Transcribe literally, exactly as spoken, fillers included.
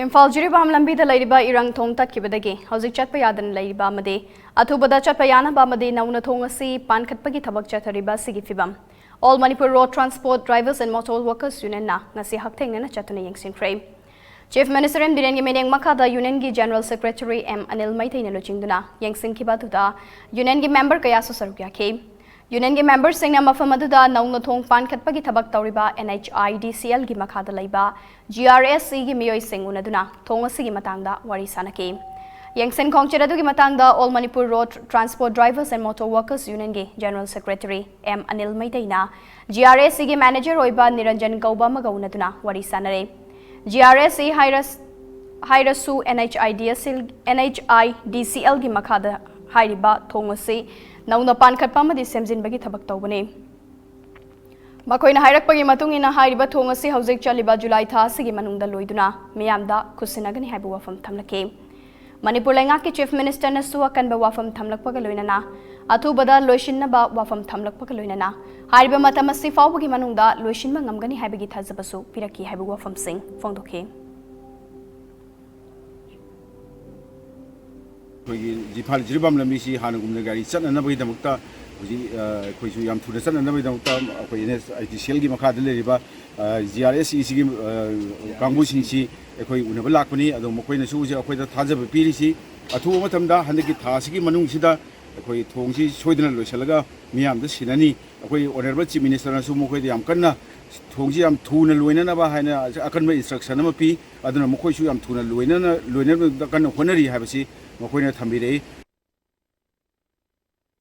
ꯏꯝꯐꯥꯜ ꯖꯤꯔꯤꯕꯥꯝ ꯂꯝꯕꯤꯗ ꯂꯩꯔꯤꯕ ꯏꯔꯪ ꯊꯣꯡ ꯇꯠꯈꯤꯕꯗꯒꯤ ꯍꯧꯖꯤꯛ ꯆꯠꯄ ꯌꯥꯗꯅ ꯂꯩꯔꯤꯕ ꯑꯃꯗꯤ ꯑꯊꯨꯕꯗ ꯆꯠꯄ ꯌꯥꯅꯕ ꯑꯃꯗꯤ ꯅꯧꯅ ꯊꯣꯡ ꯑꯁꯤ ꯄꯥꯟꯈꯠꯄꯒꯤ ꯊꯕꯛ ꯆꯠꯊꯔꯤꯕ ꯑꯁꯤꯒꯤ ꯐꯤꯕꯝ꯫ All Manipur Road Transport Drivers and Motor Workers Unionꯅ ꯉꯁꯤ ꯍꯛꯊꯦꯡꯅꯅ ꯆꯠꯇꯨꯅ ꯌꯦꯡꯁꯤꯟꯈ꯭ꯔꯦ꯫ Chief Minister ꯑꯦꯝ ꯕꯤꯔꯦꯟꯒꯤ ꯃꯤꯠꯌꯦꯡ ꯃꯈꯥꯗ Unionꯒꯤ General Secretary ꯑꯦꯝ ꯑꯅꯤꯜ ꯃꯩꯇꯩꯅ ꯂꯨꯆꯤꯡꯗꯨꯅ ꯌꯦꯡꯁꯤꯟꯈꯤꯕ ꯑꯗꯨꯗ Unionꯒꯤ member ꯀꯌꯥꯁꯨ ꯁꯔꯨꯛ ꯌꯥꯈꯤ꯫ Unionꯒꯤ memberꯁꯤꯡꯅ ꯃꯐꯝ ꯑꯗꯨꯗ ꯅꯧꯅ ꯊꯣꯡ ꯄꯥꯟꯈꯠꯄꯒꯤ ꯊꯕꯛ ꯇꯧꯔꯤꯕ NHIDCLꯒꯤ ꯃꯈꯥꯗ ꯂꯩꯕ GRSEꯒꯤ ꯃꯤꯑꯣꯏꯁꯤꯡ ꯎꯅꯗꯨꯅ ꯊꯣꯡ ꯑꯁꯤꯒꯤ ꯃꯇꯥꯡꯗ ꯋꯥꯔꯤ ꯁꯥꯅꯈꯤ꯫ ꯌꯦꯡꯁꯤꯟ ꯈꯣꯡꯆꯠ ꯑꯗꯨꯒꯤ ꯃꯇꯥꯡꯗ All Manipur Road Transport Drivers and Motor Workers Unionꯒꯤ General Secretary ꯑꯦꯝ ꯑꯅꯤꯜ ꯃꯩꯇꯩꯅ GRSEꯒꯤ manager ꯑꯣꯏꯕ ꯅꯤꯔꯟꯖꯟ ꯀꯧꯕ ꯑꯃꯒ ꯎꯅꯗꯨꯅ ꯋꯥꯔꯤ ꯁꯥꯅꯔꯦ꯫ GRSE ꯍꯥꯏꯔꯁ-, ꯍꯥꯏꯔꯁꯨ NHIDCL, NHIDCLꯒꯤ ꯃꯈꯥꯗ ꯍꯥꯏꯔꯤꯕ ꯊꯣꯡ ꯑꯁꯤ ꯅꯧꯅ ꯄꯥꯟꯈꯠꯄ ꯑꯃꯗꯤ ꯁꯦꯝꯖꯤꯟꯕꯒꯤ ꯊꯕꯛ ꯇꯧꯕꯅꯤ꯫ ꯃꯈꯣꯏꯅ ꯍꯥꯏꯔꯛꯄꯒꯤ ꯃꯇꯨꯡ ꯏꯟꯅ ꯍꯥꯏꯔꯤꯕ ꯊꯣꯡ ꯑꯁꯤ ꯍꯧꯖꯤꯛ ꯆꯠꯂꯤꯕ ꯖꯨꯂꯥꯏ ꯊꯥ ꯑꯁꯤꯒꯤ ꯃꯅꯨꯡꯗ ꯂꯣꯏꯗꯨꯅ ꯃꯤꯌꯥꯝꯗ ꯈꯨꯠꯁꯤꯟꯅꯒꯅꯤ ꯍꯥꯏꯕ ꯋꯥꯐꯝ ꯊꯝꯂꯛꯈꯤ꯫ ꯃꯅꯤꯄꯨꯔ ꯂꯩꯉꯥꯛꯀꯤ Chief Ministerꯅꯁꯨ ꯑꯀꯟꯕ ꯋꯥꯐꯝ ꯊꯝꯂꯛꯄꯒ ꯂꯣꯏꯅꯅ ꯑꯊꯨꯕꯗ ꯂꯣꯏꯁꯤꯟꯅꯕ ꯋꯥꯐꯝ ꯊꯝꯂꯛꯄꯒ ꯂꯣꯏꯅꯅ ꯍꯥꯏꯔꯤꯕ ꯃꯇꯝ ꯑꯁꯤ ꯐꯥꯎꯕꯒꯤ ꯃꯅꯨꯡꯗ ꯂꯣꯏꯁꯤꯟꯕ ꯉꯝꯒꯅꯤ ꯍꯥꯏꯕꯒꯤ ꯊꯥꯖꯕꯁꯨ ꯄꯤꯔꯛꯈꯤ ꯍꯥꯏꯕ ꯋꯥꯐꯝꯁꯤꯡ ꯐꯣꯡꯗꯣꯛꯈꯤ꯫ ꯑꯩꯈꯣꯏꯒꯤ ꯏꯝꯐꯥꯜ ꯖꯤꯔꯤꯕꯥꯝ ꯂꯝꯕꯤꯁꯤ ꯍꯥꯟꯅꯒꯨꯝꯅ ꯒꯥꯔꯤ ꯆꯠꯅꯅꯕꯒꯤꯗꯃꯛꯇ ꯍꯧꯖꯤꯛ, ꯑ, ꯑꯩꯈꯣꯏꯁꯨ ꯌꯥꯝ ꯊꯨꯅ ꯆꯠꯅꯅꯕꯒꯤꯗꯃꯛꯇ ꯑꯩꯈꯣꯏ NHIDCLꯒꯤ ꯃꯈꯥꯗ ꯂꯩꯔꯤꯕ, ꯑ, GRSEꯒꯤ, ꯑ, ꯀꯥꯡꯕꯨꯁꯤꯡꯁꯤ ꯑꯩꯈꯣꯏ ꯎꯅꯕ ꯂꯥꯛꯄꯅꯤ꯫ ꯑꯗꯣ ꯃꯈꯣꯏꯅꯁꯨ ꯍꯧꯖꯤꯛ ꯑꯩꯈꯣꯏꯗ ꯊꯥꯖꯕ ꯄꯤꯔꯤꯁꯤ ꯑꯊꯨꯕ ꯃꯇꯝꯗ ꯍꯟꯗꯛꯀꯤ ꯊꯥ ꯑꯁꯤꯒꯤ ꯃꯅꯨꯡꯁꯤꯗ ꯑꯩꯈꯣꯏ ꯊꯣꯡꯁꯤ ꯁꯣꯏꯗꯅ ꯂꯣꯏꯁꯤꯜꯂꯒ ꯃꯤꯌꯥꯝꯗ ꯁꯤꯟꯅꯅꯤ꯫ ꯑꯩꯈꯣꯏ Honourable Chief Ministerꯅꯁꯨ ꯃꯈꯣꯏꯗ ꯌꯥꯝ ꯀꯟꯅ ꯊꯣꯡꯁꯤ ꯌꯥꯝ ꯊꯨꯅ ꯂꯣꯏꯅꯅꯕ ꯍꯥꯏꯅ ꯑꯀꯟꯕ instruction ꯑꯃ ꯄꯤ꯫ ꯑꯗꯨꯅ ꯃꯈꯣꯏꯁꯨ ꯌꯥꯝ ꯊꯨꯅ ꯂꯣꯏꯅꯅ, ꯂꯣꯏꯅꯕꯗ ꯀꯟꯅ ꯍꯣꯠꯅꯔꯤ ꯍꯥꯏꯕꯁꯤ ꯃꯈꯣꯏꯅ ꯊꯝꯕꯤꯔꯛꯏ꯫